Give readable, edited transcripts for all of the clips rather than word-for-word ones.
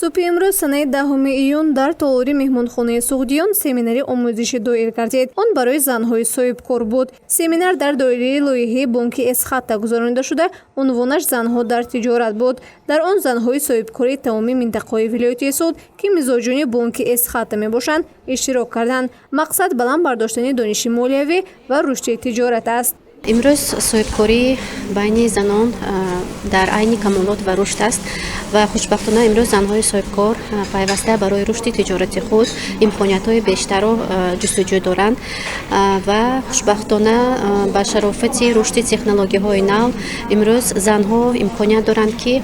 Субҳи имрӯз, санаи 10 июн, дар толори меҳмонхонаи Суғдиён семинари омӯзишӣ доир гардид. Он барои занҳои соҳибкор буд. Семинар дар доираи лоиҳаи бонки Эсхата гузаронида шуда, унвонаш «Занҳо дар тиҷорат» буд. Дар он занҳои соҳибкори тамоми минтақаҳои вилояти Суғд, ки мизоҷони бонки Эсхата мебошанд, иштирок карданд. Мақсад баланд бардоштани дониши молиявӣ ва рушди тиҷорат аст. Имрӯз соҳибкорӣ байни занон дар айни камолот ва рушд аст ва хушбахтона имрӯз занҳои соҳибкор пайваста барои рушди тиҷорати худ имкониятҳои бештарро ҷустуҷӯ доранд ва хушбахтона ба шарофати рушди технологияҳои нав имрӯз занҳо имконият доранд, ки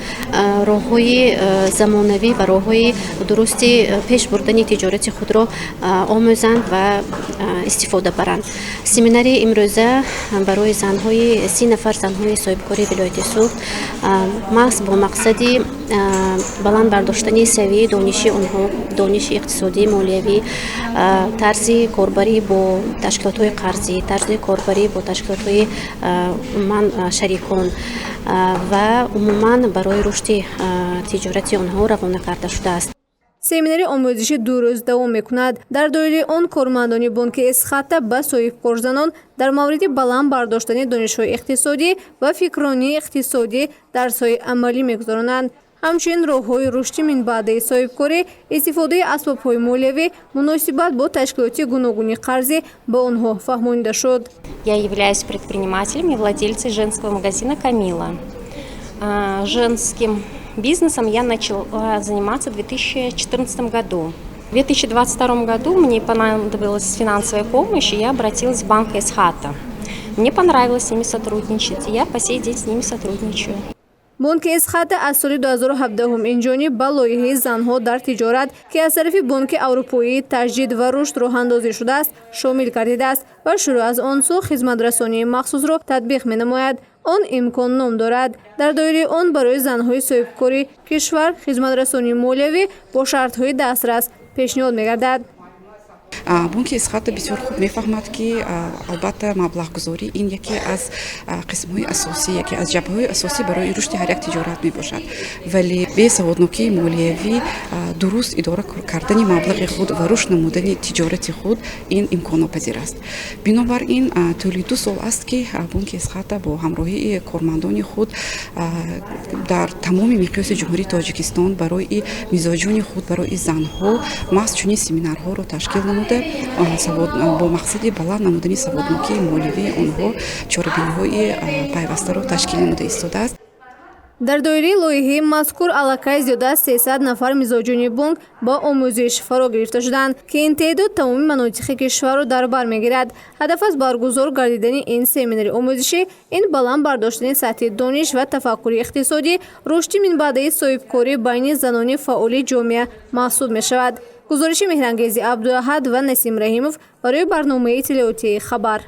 роҳҳои замонавӣ ва роҳҳои дурусти пеш бурдани тиҷорати худро омӯзанд ва истифода баранд. Семинари имрӯза барои занҳои 30 нафар занҳои соҳибкори вилояти Суғд маҳз бо мақсади баланд бардоштани савияи дониши онҳо, дониши иқтисодӣ, молиявӣ, тарзи корбарӣ бо ташкилотҳои қарзӣ, тарзи корбарӣ бо ташкилотҳои умуман шарикон ва умуман барои рушди тиҷорати онҳо равона карда шудааст. Семинари омӯзишӣ 2 рӯз давом мекунад. Дар доираи он кормандони бонки Эсхата ба соҳибкорзанон дар мавриди баланд бардоштани донишҳои иқтисодӣ ва фикрронии иқтисодӣ дарсҳои амалӣ мегузаронанд. Ҳамчунин роҳҳои рушди минбаъдаи соҳибкорӣ, истифодаи асбобҳои молиявӣ, муносибат бо ташкилоти гуногуни қарзӣ ба онҳо фаҳмонида шуд. Я являюсь предпринимателем и владельцей женского магазина «Камила». Женским бизнесом я начала заниматься в 2014 году. В 2022 году мне понадобилась финансовая помощь, и я обратилась в банк Эсхата. Мне понравилось с ними сотрудничать, и я по сей день с ними сотрудничаю. Бонки Эсхата аз соли 2017 инҷониб ба лоиҳаи «Занҳо дар тиҷорат», ки аз тарафи Бонки Аврупоии Таҷдид ва Рушд роҳандозӣ шудааст, шомил гардидааст ва шурӯъ аз он сӯ хизматрасонии махсусро татбиқ менамояд. Он «Имкон» ном дорад. Дар доираи он барои занҳои соҳибкори кишвар хизматрасонии молиявӣ бо шартҳои дастрас пешниҳод мегардад. Бонки Эсхата бисёр хуб мефаҳмад, ки албатта маблағгузорӣ ин яке аз қисмҳои асосӣ, яке аз ҷабҳаҳои асосӣ барои рушди ҳар як тиҷорат мебошад, вале бе саводнокии молиявӣ дуруст идора кардани маблағи худ ва рушд намудани тиҷорати худ ин имконнопазир аст. Бинобар ин тӯли 2 сол аст, ки бонки Эсхата бо ҳамроҳии кормандони худ дар тамоми миқёси Ҷумҳурии Тоҷикистон барои мизоҷони худ, барои занҳо маҳз чунин семинарҳоро ташкил намуда, бо мақсади баланд намудани саводнокии молиявии онҳо чорабиниҳои пайвастаро ташкил намуда истодааст. Дар доираи лоиҳаи мазкур аллакай зиёда аз 300 нафар мизоҷони бонк ба омӯзиш фаро гирифта шуданд, ки ин теъдод тамоми манотиқи кишварро дар бар мегирад. Ҳадаф аз баргузор гардидани ин семинари омӯзишӣ ин баланд бардоштани сатҳи дониш ва тафаккури иқтисодӣ, рушди минбаъдаи соҳибкорӣ байни занони фаъоли ҷомеа маҳсуб мешавад. Гузориши Меҳрангези Абдуаҳад ва Насим Раҳимов барои барномаи иттилоотии «Хабар».